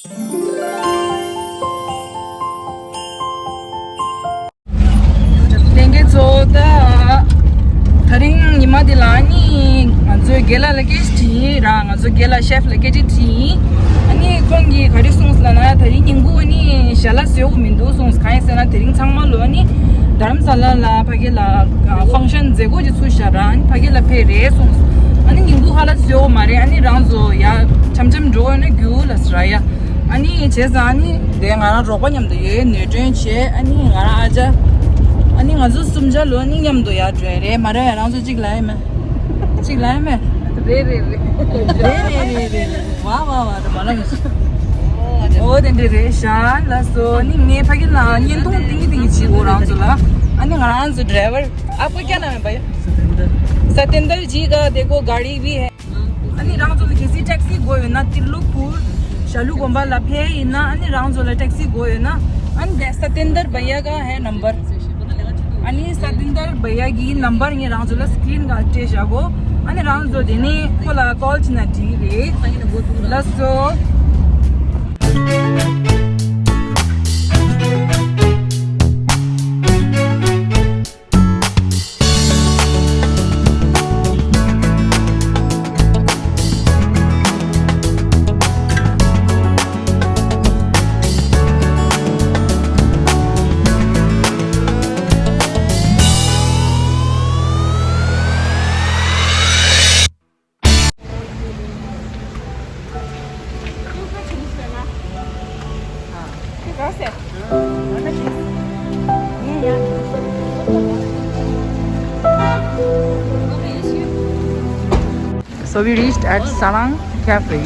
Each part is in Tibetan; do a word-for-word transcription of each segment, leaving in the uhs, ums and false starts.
ལྷན་རྒྱས་ཚོ། ད་དེ་རིང་ཉི་མ་འདི་ལ་ནི་ང་ཚོའི་རྒན་ལགས་ལ་སྐད་ཆ་དྲིས་ཡིན་ར། ང་ཚོའི་རྒན་ལགས་ཤེཕ་ལ་སྐད་ཆ་དྲིས་ཡིན། ཨ་ནི་ཁོང་གིས་ག་རེ་གསུངས་ལབ་ན། དེ་རིང་ཉིན་གུང་ཨ་ནི་ཞལ་ལག་བཟོ་དགོས་མི་འདུག་གསུངས། གང་ཡིན་ཟེར་ན་དེ་རིང་ཚང་མ་ལོ་ཨ་ནི་རྡ་རམ་ས་ལ་ལ་ཕ་གི་ལ་ཕང་ཤན་མཛད་སྒོ་ཅིག་ཚུགས་ཤག་ར། ཨ་ནི་ཕ་གི་ལ་ཕེབས་རེད་གསུངས། ཨ་ནི་ཉིན་གུང་ཧ་ལ་བཟོ་དགོས་མ་རེད། ཨ་ནི་རང་ཚོ་ཡ་འཆམ་འཆམ་འགྲོ་ཡོད་ན་རྒྱུགས་ལབ་ཟེར་ར་ཡ། ཨ་ནི་བྱས་ཙང་ཨ་ནི་དེ་ང་རང་རོགས་པ་མཉམ་དུ་ཡོད་ནོར་སྒྲོན་བྱས། ཨ་ནི་ང་རང་ཨ་ཅག་ཨ་ནི་ང་ཚོ་གསུམ་ཆ་ལོ་ཨ་ནི་མཉམ་དུ་ཡར་འགྲོ་ཡ་རེད། མ་རེད་ཡ། རང་ཚོ་གཅིག་ལབ་ཡ་མེད། གཅིག་ལབ་ཡ་མེད། རེད་རེད་རེད། རེད་རེད་རེད་རེད། ཝ་ཝ་ཝ། རེད་མ་ལབ་མི་ཤེས། ཨོ་དེ་འདྲ་རེད་ཤག་ལགས་སོ། ཨ་ནི་ངས་ཕ་གི་ལ་བརྙན་ཐུང་ཏིང་ཏིང་བྱེད་དགོས་རང་ཚོ་ལ། ཨ་ནི་ང་རང་ཚོ་ཌ་རའི་ཝར། आपको क्या नाम है भैया? सतेंद्र। सतेंद्र जी का देखो गाड़ी भी है। ཨ་ནི་རང་ཚོ་ལ་གལ་སྲིད་ཊེག་སི་དགོས་ཡོད་ན་ཏི་ལུག་པུར་ཞྭ་ལུ་དགོན་པ་ལ་ཕེབས་ཡིན་ན། ཨ་ནི་རང་ཚོ་ལ་ཊེག་སི་དགོས་ཡོད་ན། ཨ་ནི་དེ་सतेंद्र भैया का है नंबर। ཨ་ནི་सतेंद्र भैया གི་ནམ་བར་ངས་རང་ཚོ་ལ་སི་ཀི་རིན་ག་སྤྲད་བཞག་གོ། ཨ་ནི་རང་ཚོ་དེ་ནས་ཁོ་ལ་ཀོལ་བྱས་ན་འགྲིག་རེད། ལགས་སོ། So we reached at Sarang Cafe.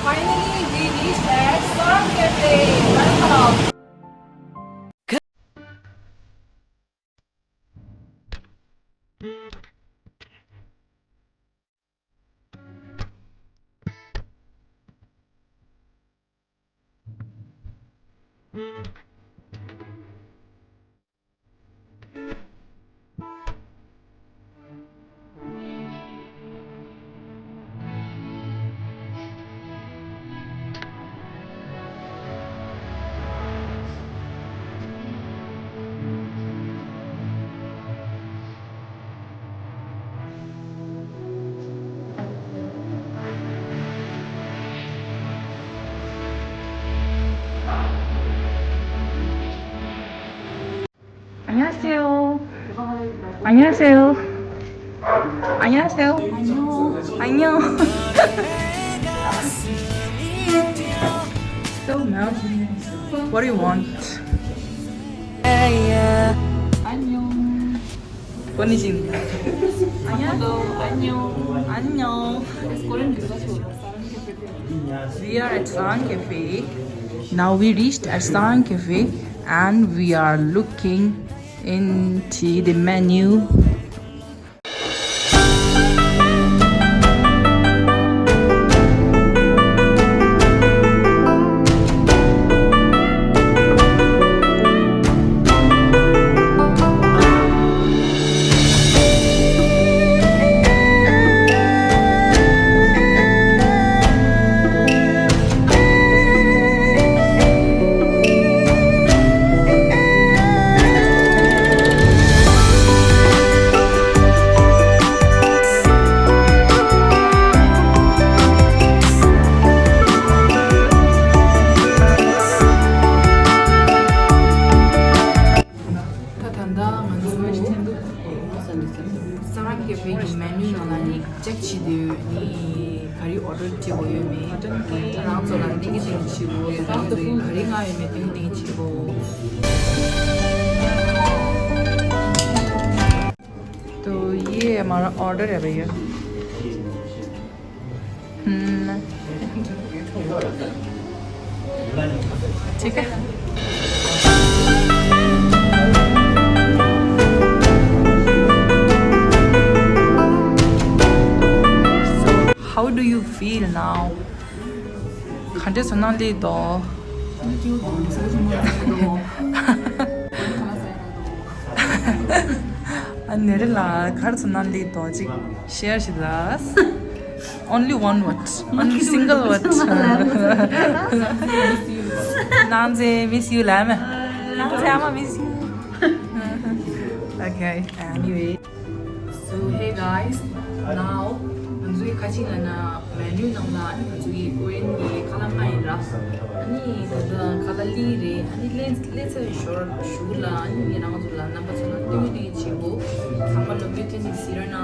Finally, we reached at Sarang Cafe. Welcome. 안녕하세요. 안녕하세요. 안녕하세요. 안녕. 안녕. So, ma'am, what do you want? 안녕. 보내신. 안녕. 안녕. 안녕. We are at Sarang Cafe. Now we reached at Sarang Cafe and we are looking into the menu. མེ་ནུ་ནང་ལ་ནི་ཅེག་བྱེད་དུས་ནི་ག་རེ་ཨོ་ཌར་བྱེད་དགོས་ཡོད་མེད། རང་ཚོ་ལ་ཏིང་ངེ་འཛིན་བྱེད་དགོས། རང་ཚོ་ག་རེ་མངགས་ཡོད་མེད་ཏིང་ངེ་འཛིན་བྱེད་དགོས། तो ये हमारा ऑर्डर है भैया। हम्म। ठीक है। How do you feel now? ག་འདྲས་བསམ་སྣང་སླེབས་འདུག་ཨ་ནེ་རི་ལ་ག་རེ་བསམ་སྣང་སླེབས་འདུག་ཅིག་ཤེར་བྱེད་ལ། Only one word. Only single word. ནང་ཚེ་miss you ལ་མེ། ནང་ཚེ་ཨ་མ་miss you. Okay, anyway. So hey guys, now ང་ཚོའི་ཁ་ཆེ་ལ་ན་མེ་ནུ་ནང་ལ་ང་ཚོའི་ཀོ་རི་ཡན་གྱི་ཁ་ལག་མ་ཡིན་ར། ཨ་ནི་ད་ལྟ་ཁ་ལག་ལི་རེད། ཨ་ནི་ལེ་ལེ་ཚ་ཞོར་ཞུ་ལ། ཨ་ནི་ངས་རང་ཚོ་ལ་རྣམ་པ་ཚོ་ལ་སྟོན་གི་སྟོན་གི་བྱེད་དགོས། ཚང་མ་ལོ་བོད་ཐོན་ནས་ཟེར་ན།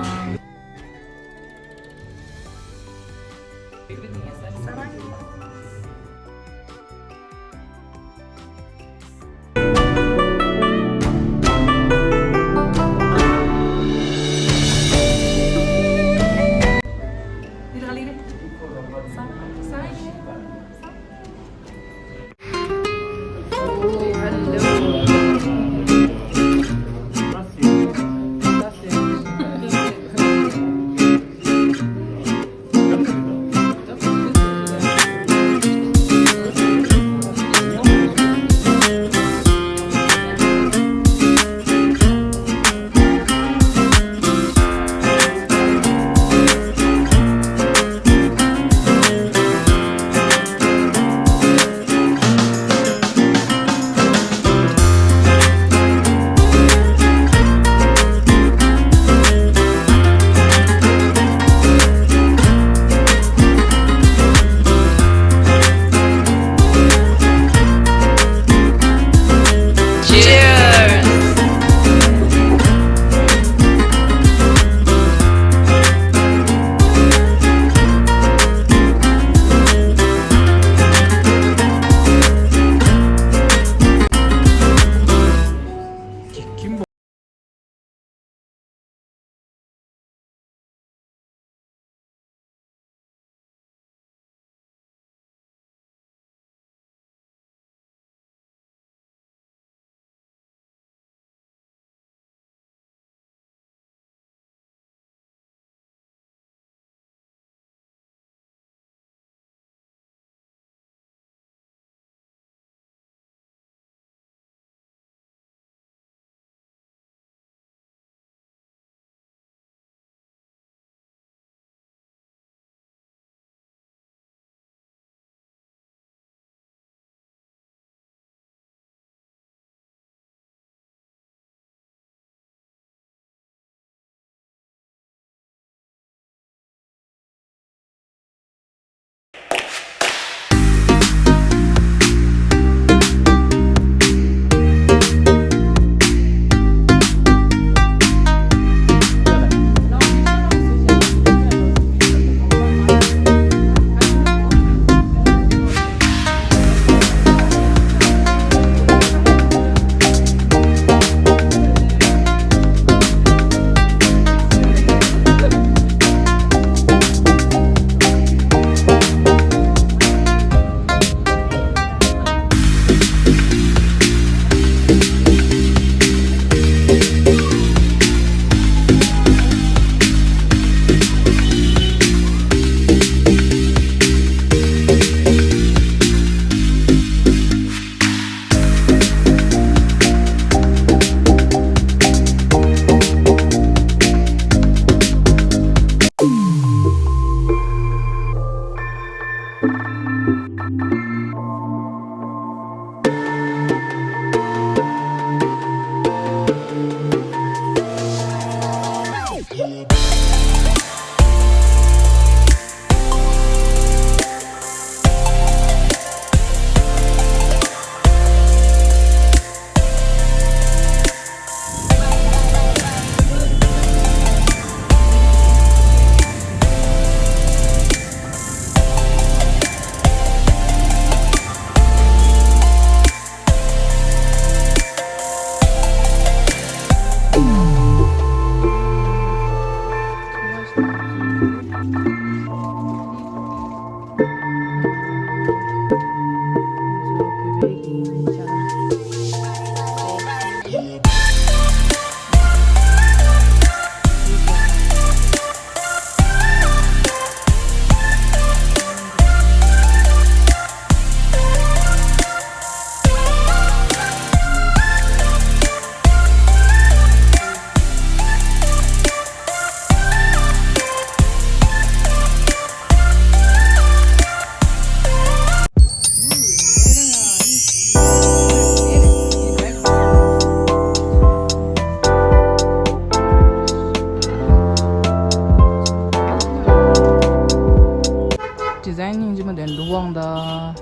ཨ་ནི་སྙིང་རྗེ་མོ་དེ་འདུག་དབང་ད་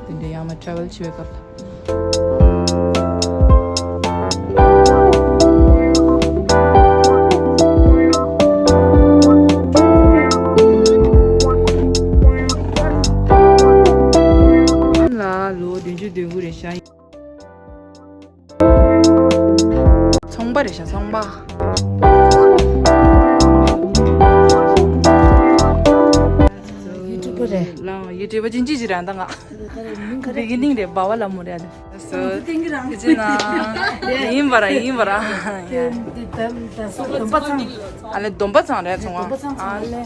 དེ་འདྲ་ཡང་མ་ཊ་རེ་ཝལ་བྱེད་པའི་སྐབས་ལ་ལོ་བདུན་ཅུ་དོན་དགུ་རེད་ཤག་ཚོང་པ་རེད་ཤག་ཚོང་པ། ཡུ་ཊུབ་པ་རེད། ལའང་ཡུ་ཊུབ་པ་ཅིན་ཅི་ཅི་རེད་ད་ང་། ད་རེད་མིང་ག་རེ། བི་གི་ནིང་རེད། སྦ་བ་ལ་མོ་རེད། ཨ་ལེ། སོ། ཏིང་གི་རང་ཅི་ཅི་ན། ཡིན་པ་ར་ཡིན་པ་ར། དེ་དེ་ད་ད་སོ་སྡོམ་པ་ཚང་། ཨ་ལེ་སྡོམ་པ་ཚང་རེད་ཚོང་པ། སྡོམ་པ་ཚང་ཚང་། ཨ་ལེ།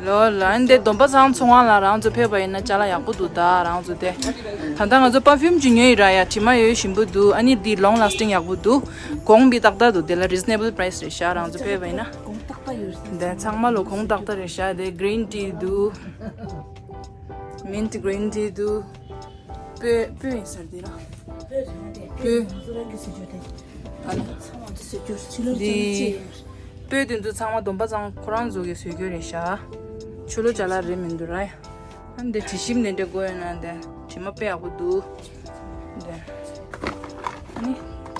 ལོ་ལ་ཨ་ནི་དེ་སྡོམ་པ་ཚང་ཚོང་བ་ལ་རང་ཚོ་ཕེབས་པ་ཡིན་ན་ཅ་ལག་ཡག་པོ་འདུག་ད་རང་ཚོ་དེ། ད་ལྟ་ང་ཚོ་པར་ཕིའུམ་ཅིག་ཉོས་ཡིན་ར་ཡ། དྲི་མ་ཡོད་ཞིམ་པོ་འདུག་ཨ་ནི་འདི་ལོང་ལ་སི་ཊིང་ཡག་པོ་འདུག་གོང་འདི་ཏག་ཏག་འདུག་དེ་ལ་རི་ཛི་ནེ་བལ་པ་རའི་སི་རེད་ཤག་རང་ཚོ་ཕེབས་པ་ཡིན་ན། གོང་ཏག་ཏག་ཡོད་རེད། དེ་ཚང་མ་ལོ་གོང་ཏག་ཏག་རེད་ཤག་དེ་གི་རིན་ཊི་འདུག་མིན་ཊི་གི་རིན་ཊི་འདུག་སྤོས་སྤོས་ཡིན་ས་རེད་དེ་ར། སྤོས་རེད་དེ། སྤོས། ང་ཚོ་རང་གི་བཟོ་རྒྱུ་དེ། ཨ་ལ། ཚང་མ་ཚོ་བཟོ་རྒྱུ་ཕྱི་ལོར་འདི་ཅི་ཡོད། སྤོས་དེ་ཚོ་ཚང་མ་སྡོམ་པ་ཚང་ཁོ་རང་ཚོ་གི་བཟོ་རྒྱུ་རེད་ཤག་ཕྱི་ལོ་ཅ་ལག་རེད་མི་འདུག་ར་ཡ། ཨ་འདི་དྲི་ཞིམ་དེ་འདྲ་དགོས་ཡོད་ན་འདི་དྲི་མ་དཔེ་ཡག་པོ་འདུག་འདི། ཨ་ནི་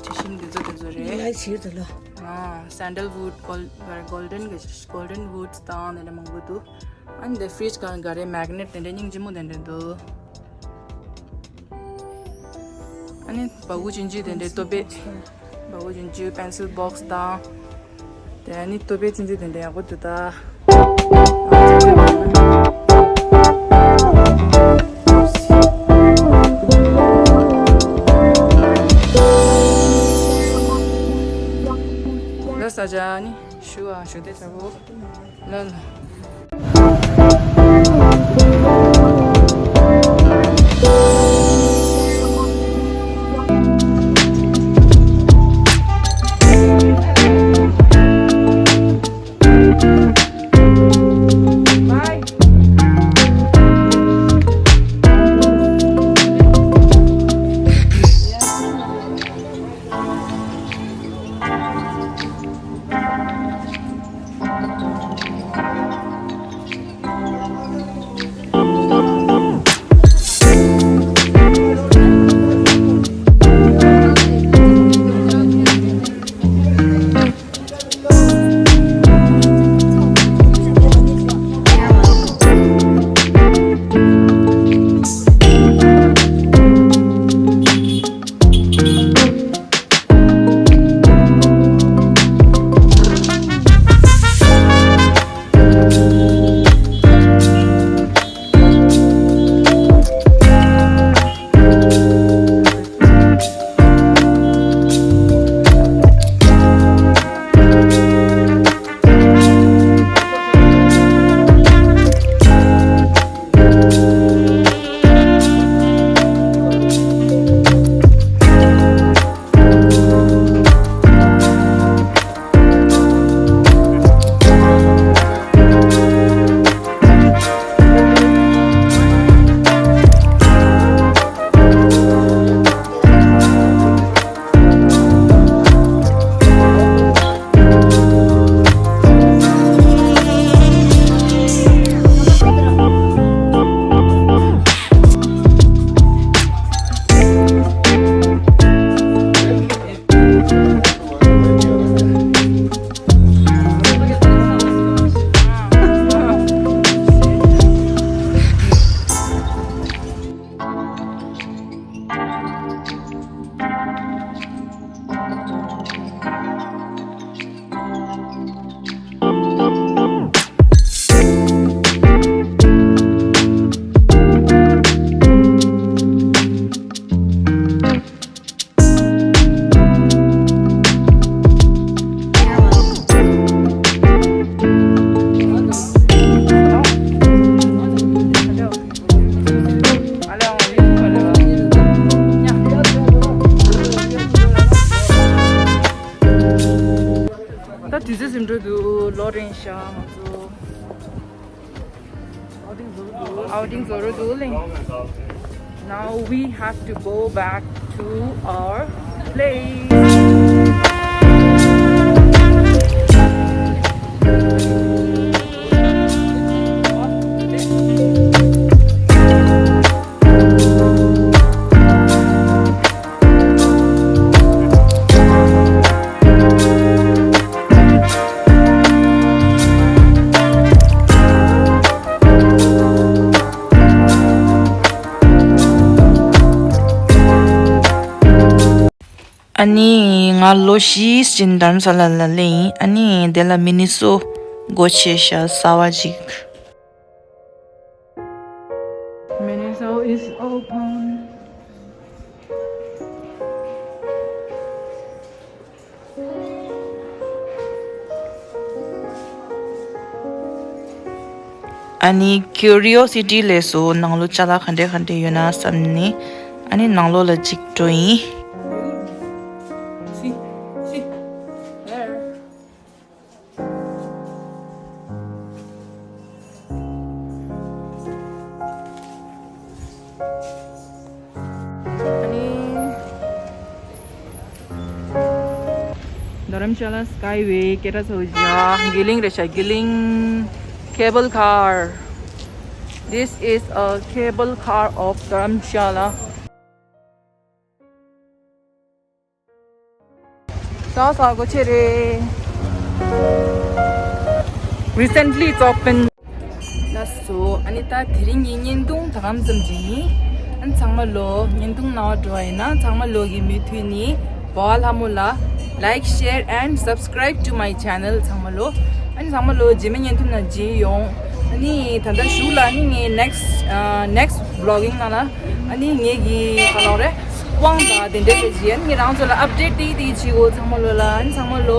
དྲི་ཞིམ་འདི་ཚོ་དེ་ཚོ་རེད། ལ་ཕྱིར་དུ་ལོ། ཨ་སན་ཌལ་ཝུཌ་གོལ་གོལ་ཌན་གི་གོལ་ཌན་ཝུཌ་དང་དེ་འདྲ་མང་པོ་འདུག་ཨ་ནི་འདི་ཕི་རིཇ་གང་ག་རེ་མེག་ནེཊ་དེ་འདྲ་སྙིང་རྗེ་མོ་དེ་འདྲ་འདུག་ཨ་ནི་སྦ་ཁུག་ཆུང་ཆུང་དེ་འདྲའི་ཏོ་པེ། སྦ་ཁུག་ཆུང་ཆུང་པེན་སིལ་བོག་སི་དང་། དེ་ཨ་ནི་ཏོ་པེ་ཆུང་ཆུང་དེ་འདྲ་ཡག་པོ་འདུག་ད། ལ་ས་ཆ་ཨ་ནི་ཞུ་ཨ་ཞུ་དེ་ཚ་བོ། ལ་ལ། ད་དུས་ཚོད་ཟིན་འགྲོ་འདུག་ལོ་རིང་ཤག་ང་ཚོ། ཨའུ་ཊིང་རྫོགས་རུ་འདུག་ལེ། Now we have to go back to our place. ཨ་ནི་ང་ལོ་བཞི་ཕྱིན་དྷ་རམ་ས་ལ་ལ་སླེབས་ཡིན། ཨ་ནི་དེ་ལ་མི་ནི་སོ་སྒོ་ཕྱེ་ཤག་གསར་པ་ཅིག Miniso is open. ཨ་ནི་ཁྱུ་རི་ཨོ་སི་ཊི་ལས་སུ་ནང་ལོགས་ཅ་ལག་ག་འདྲས་ག་འདྲས་ཡོད་ན་བསམ་ནས། ཨ་ནི་ནང་ལོགས་ལ་ཅིག་འགྲོ་ཡིན། See, see, there. ཨ་ནི་Dharamshala Skyway སྐད་གྲགས་ཚ་པོ་ཞིག་ཡ། དགེ་ལིང་རེད་ཤག་དགེ་ལིང་། Cable car. This is a cable car of Dharamshala. ས་ས་སྒོ་ཕྱེ་རེད། Recently it's opened. ལགས་སོ། ཨ་ནི་ད་དེ་རིང་གི་བརྙན་ཐུང་ད་གམ་ཙམ་ཅིག་ཡིན། ཨ་ནི་ཚང་མ་ལོ་བརྙན་ཐུང་རྣ་བ་འགྲོ་བ་ཡིན་ན་ཚང་མ་ལོ་གི་མུ་མཐུད་ནས་འབའ་བ་ལྷ་མོ་ལ་like, share and subscribe to my channel ཚང་མ་ལོ། ཨ་ནི་ཚང་མ་ལོ་རྗེས་མའི་བརྙན་ཐུང་ནང་མཇལ་ཡོང་། ཨ་ནི་ད་ལྟ་གཞུག་ལ་ཨ་ནི་ངའི་next next vlogging ནང་ལ་ཨ་ནི་ངེད་ཀྱི་ག་ལོག་རེད། དབང་དང་དེ་འདྲས་རེད་ཅེས་ངས་རང་ཚོ་ལ་update ཏིག་ཏིག་བྱེད་གོ་ཚང་མ་ལོ་ལ། ཨ་ནི་ཚང་མ་ལོ་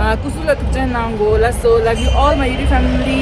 ཨ་སྐུ་གཟུགས་ལ་ཐུགས་ཅག་གནང་གོ་ལགས་སོ། Love you all my YouTube family.